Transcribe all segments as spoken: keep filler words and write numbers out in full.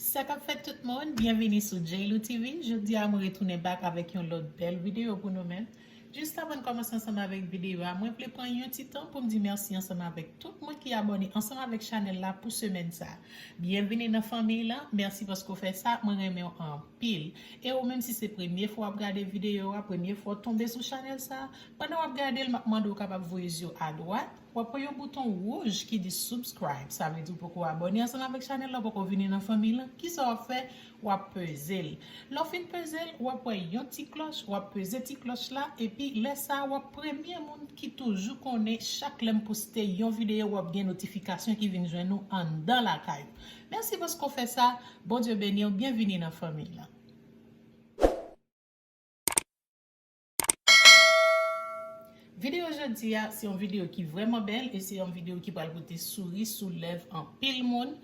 Sa k ap fèt tout moun, byenvini sou J L O T V. Jodi a mwen retounen back avèk yon lòt bèl videyo pou nou menm. Jis avan n kòmanse ansanm avèk videyo a, mwen vle pran yon ti tan pou m di mèsi ansanm avèk tout moun ki abòne ansanm avèk chanèl la pou semèn sa. Byenvini nan fanmiy lan, mèsi paske w fè sa, mwen renmen w anpil. E ou menm si se premye fwa w ap gade videyo a, premye fwa w tonbe sou chanèl sa, pandan w ap gade l, m ap mande w kapab voye zye w adwat, w ap wè yon bouton wouj ki di subscribe. Sa vle di w poko abòne ansanm avèk chanèl la, w poko vini nan fanmiy lan. Kisa w ap fè? W ap peze l. Lè w fin peze l, w ap wè yon ti klòch, w ap peze ti klòch la, epi lè sa a, w ap premye moun ki toujou konnen chak lè m poste yon videyo, w ap gen notifikasyon ki vin jwenn ou anndan lakay ou. Mèsi paske w fè sa. Bondye beni w. Byenvini nan fanmiy lan. Videyo jodi a, se yon videyo ki vrèman bèl e se yon videyo ki pral pote souri sou lèv anpil moun.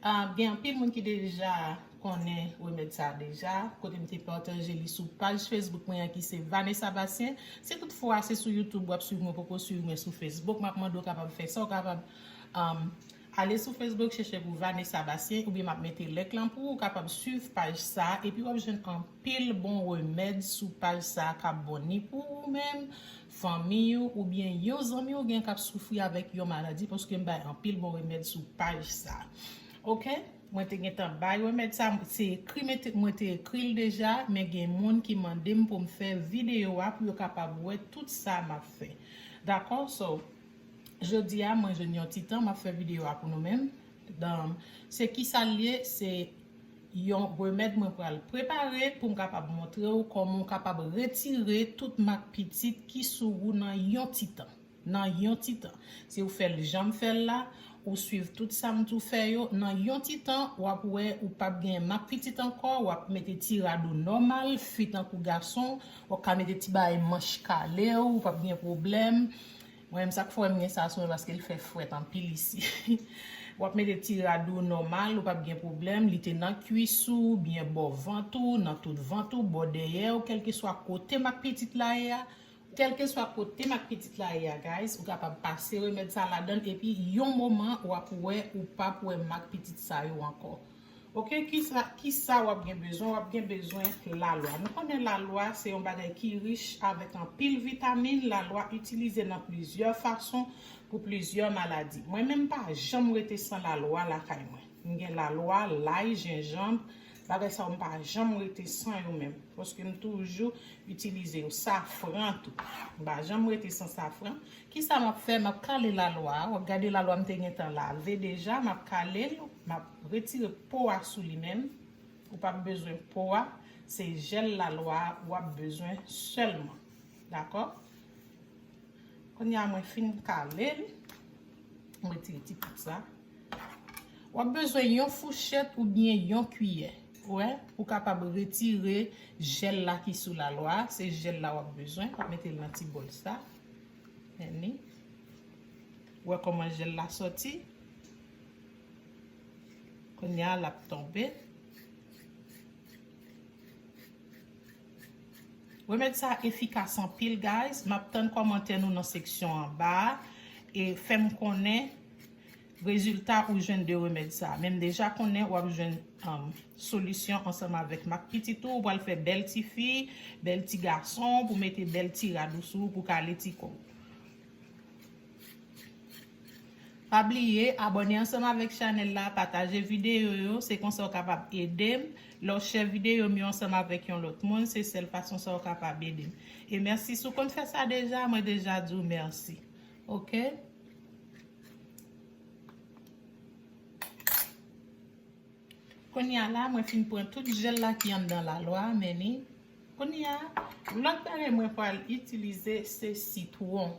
Ah, gen anpil moun ki deja konnen remèd sa a deja, kote m te pataje li sou paj Facebook mwen an ki se Vanessa Bastien. Si toutfwa se sou YouTube w ap swiv mwen, poko swiv mwen sou Facebook, m ap mande w kapab fè sa, w kapab, um, ale sou Facebook, chèche pou Vanessa Bastien, oubyen m ap mete link lan pou ou kapab swiv paj sa a, epi w ap jwenn anpil bon remèd sou paj sa a k ap bon ni pou ou menm, fanmi w, oubyen yon zanmi w gen k ap soufri avèk yon maladi, paske m bay anpil bon remèd sou paj sa a. Oke? Mwen te gentan bay remèd sa a, se ekri, mwen te, mwen te ekri l deja, men gen moun ki mande m pou m fè videyo a pou yo kapab wè tout sa m ap fè. Dakò? So, jodi a, mwen jwenn yon ti tan, m ap fè videyo a pou nou menm. Dan, se kisa l ye? Se yon remèd mwen pral prepare pou m kapab montre w kòman w kapab retire tout mak pitit ki sou ou nan yon ti tan. Nan yon ti tan. Si w fè l jan m fè l la, ou swiv tout sa m di w fè yo, nan yon ti tan, w ap wè ou p ap gen mak pitit ankò, w ap mete ti rad ou nòmal, fi tankou gason, w ap ka mete ti bagay manch kale w, ou p ap gen pwoblèm. Mwen menm sa k fè w wè m gen sa sou mwen paske l fè frèt anpil isi. W ap mete ti rad ou nòmal, ou p ap gen pwoblèm, li te nan kwis ou, byen bò vant ou, nan tout vant ou, bò dèyè w, kèlkeswa kote mak pitit la ye a, kèlkeswa kote mak pitit la ye a, guys, ou kapab pase remèd sa ladan l, epi yon moman w ap wè ou p ap wè mak pitit sa yo ankò. Oke, kisa, kisa w ap gen bezwen? W ap gen bezwen lalwa. Nou konnen lalwa se yon bagay ki rich avèk anpil vitamin. Lalwa itilize nan plizyè fason pou plizyè maladi. Mwen menm, m pa janm rete san lalwa lakay mwen. M gen lalwa, lay, jenjanm, bagay sa yo m pa janm rete san yo menm. Paske m toujou itilize yo. Safran tou. M pa janm rete san safran. Kisa m ap fè? M ap kale lalwa a. W ap gade lalwa m te gentan lave deja. M ap kale l. M ap retire po a sou li menm. Ou p ap bezwen po a. Se jèl lalwa a w ap bezwen sèlman. Dakò? Kounye a mwen fin kale l. Mwen retire ti poud sa. W ap bezwen yon fouchèt oubyen yon kiyè. Ou wè, pou kapab retire jèl la ki sou lalwa a. Se jèl la w ap bezwen. W ap mete l nan ti bòl sa. Men li. Ou wè kòman jèl la sòti? Kounye a, l ap tonbe. Remèd sa efikas anpil, guys. M ap tann kòmantè nou nan seksyon anba a. E fè m konnen rezilta ou jwenn de remèd sa. Men m deja konnen w ap jwenn, um, solisyon ansanm avèk mak pitit ou. Ou pral fè bèl ti fi, bèl ti gason, pou mete bèl ti rad ou sou ou, pou kale ti kò w. Pa bliye, abòne ansanm avèk chanèl la, pataje videyo yo, se konsa w kapab ede m. Lè w share videyo m yo ansanm avèk yon lòt moun, se sèl fason sa w kapab ede m. E mèsi si w konn fè sa deja, mwen deja di w mèsi. Oke? Kounye a la, mwen fin pran tout jèl la ki anndan lalwa a, men li. Kounye a, lòt bagay mwen pral itilize se sitwon.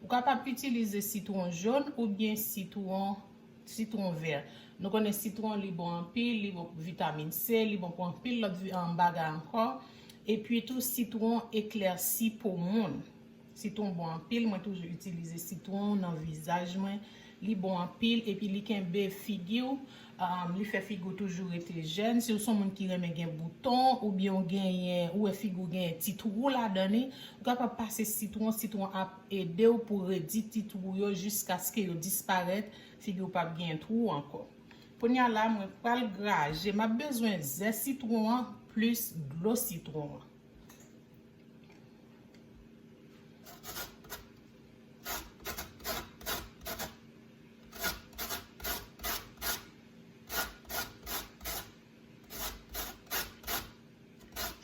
Ou kapab itilize sitwon jòn oubyen sitwon, sitwon vè. Nou konnen sitwon li bon anpil, li bon pou vitamin C, li bon pou anpil lòt vi-, an, bagay ankò. Epi tou sitwon eklèsi po moun. Sitwon bon anpil, mwen toujou itilize sitwon nan vizaj mwen. Li bon anpil, epi li kenbe figi w, um, li fè figi w toujou rete jèn. Si w se yon moun ki renmen gen bouton, oubyen w genyen, ou wè figi w genyen ti twou ladan li, ou kapab pase sitwon, sitwon ap ede w pou redi ti twou yo jiskaske yo disparèt, figi w p ap gen twou ankò. Kounye a la, mwen pral graje. M ap bezwen zès sitwon an plis dlo sitwon an.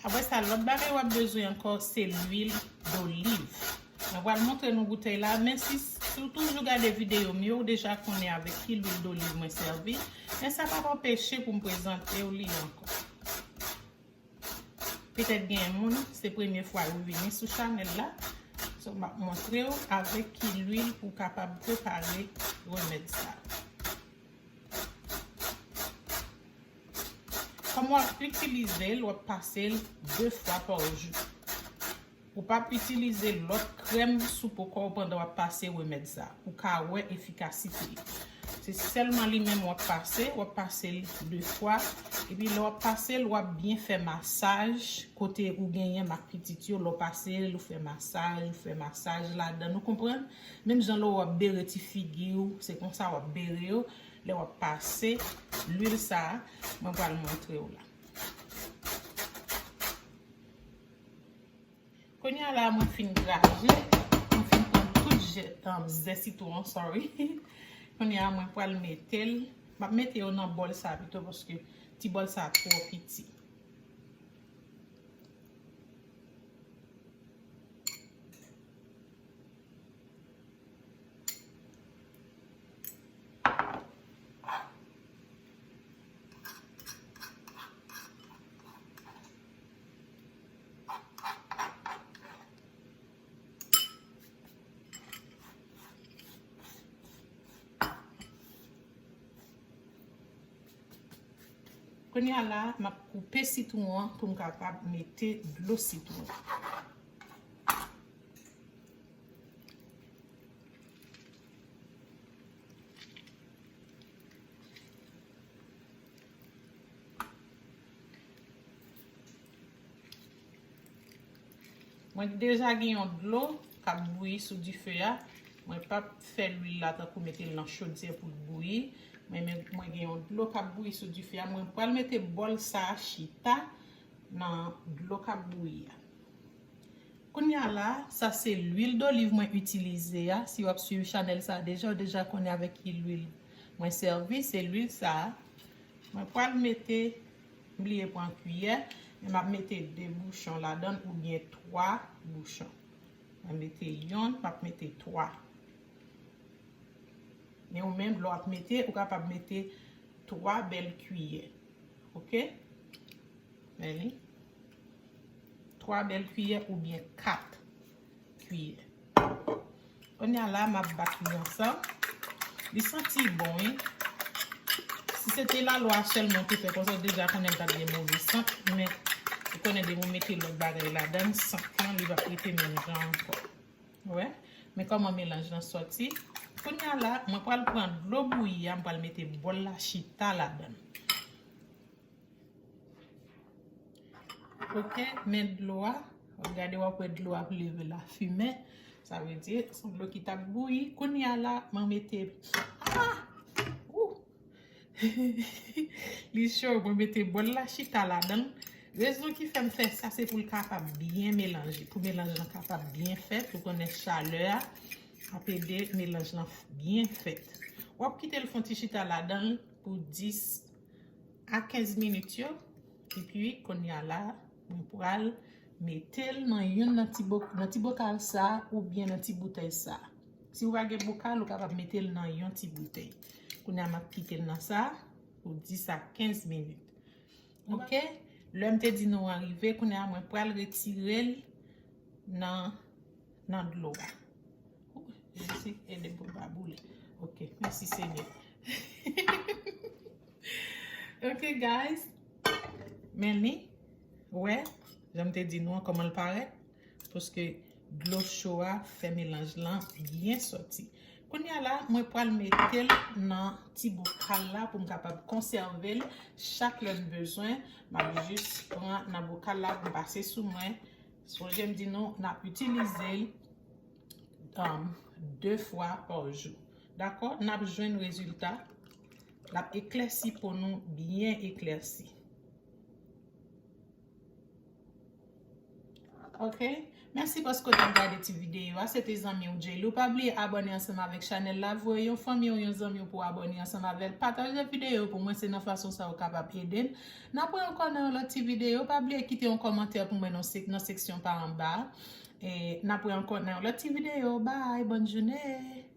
Apre sa, lòt bagay w ap bezwen ankò, se lwil doliv. Mwen pral montre nou boutèy la, men si, si w toujou gade videyo m yo, ou deja konnen avèk ki lwil doliv mwen sèvi, men sa p ap anpeche pou m prezante w li ankò. Petèt gen moun, se premye fwa yo vini sou chanèl la. So, m ap montre w avèk ki lwil pou w kapab prepare remèd sa. Kòm w ap itilize l, w ap pase l de fwa pa jou. Ou p ap itilize lòt krèm sou po kò w pandan w ap pase remèd sa. Ou ka wè efikasite li. Se sèlman li menm w ap pase, w ap pase l de fwa. Epi lè w ap pase l, w ap byen fè masaj kote ou genyen mak pitit yo. Lè w pase l, ou fè masaj, ou fè masaj ladan. Nou konprann? Menm jan lè w ap bere ti figi w, se konsa w ap bere yo. Lè w ap pase lwil sa a, mwen pral montre w la. Kounye a la, mwen fin graje, mwen fin pran tout je, um, zès sitwon an, sorry. Kounye a, mwen pral mete l, m ap mete yo nan bòl sa pito paske ti bòl sa twò piti. Kounye a la, m ap koupe sitwon an pou m kapab mete dlo sitwon. Mwen deja gen yon dlo k ap bouyi sou dife a. Mwen p ap fè lwil la tankou mete l nan chodyè pou l bouyi. Men, men mwen gen yon dlo k ap bouyi sou dife a. Mwen pral mete bòl sa a chita nan dlo k ap bouyi a. Kounye a la, sa se lwil doliv mwen itilize a. Si w ap swiv chanèl sa a deja, ou deja konnen avèk ki lwil mwen sèvi. Se lwil sa a. Mwen pral mete, m bliye pran kiyè, men m ap mete de bouchon ladan l oubyen twa bouchon. Mwen mete yonn, m ap mete twa. Men ou menm, lè w ap mete, ou kapab mete twa bèl kiyè. Oke? Men li. Twa bèl kiyè oubyen kat kiyè. Kounye a la, m ap bat li ansanm. Li santi bon, wi. Si se te lalwa sèlman te fè konsa, ou deja konnen l t ap gen move sant, men ou konnen depi ou mete lòt bagay ladan, sant lan, li p ap rete menm jan ankò. Ou wè? Men kòman melanj lan sòti. Kounye a la, mwen pral pran dlo bouyi a, m pral mete bòl la chita ladan. Oke, men dlo a. W ap gade, w ap wè dlo ap leve la fimen. Sa vle di, se yon dlo ki t ap bouyi. Kounye a la, mwen mete, ah! Ou! Li cho, mwen mete bòl la chita ladan l. Rezon ki fè m fè sa, se pou l kapab byen melanje. Pou melanj lan kapab byen fèt, ou konnen chalè a ap ede melanj lan byen fèt. W ap kite l fè yon ti chita ladan l pou dis a kenz minit yo. Epi, kounye a la, mwen pral mete l nan youn nan ti bo-, nan ti bokal sa a oubyen nan ti boutèy sa a. Si w pa gen bokal, ou kapab mete l nan yon ti boutèy. Kounye a, m ap kite l nan sa a pou dis a kenz minit. Oke? Lè m te di nou an rive, kounye a, mwen pral retire l nan, nan dlo a. Ou, Jezi, ede m pou l pa boule. Oke, mèsi Senyè. Oke, guys. Men li, wè, jan m te di nou an, kòman l parèt. Paske dlo cho a fè melanj lan byen sòti. Kounye a la, mwen pral mete l nan ti bokal la pou m kapab konsève l. Chak lè m bezwen, m ap jis pran nan bokal la pou m pase sou mwen. Sonje m di nou, n ap itilize l, um, de fwa pa jou. Dakò? N ap jwenn rezilta L ap eklèsi po nou byen eklèsi. Ok? Mèsi paske w t ap gade ti videyo a. Se te zanmi w J-Lou. Pa bliye abòne ansanm avèk chanèl la. Voye yon fanmi w, yon zanmi w pou abòne ansanm avè l. Pataje videyo pou mwen. Se nan fason sa w kapab ede m. N ap wè ankò nan yon lòt ti videyo. Pa bliye kite yon kòmantè pou mwen nan sek- nan seksyon pa anba a. E n ap wè ankò nan yon lòt ti videyo. Bye! Bòn jounen!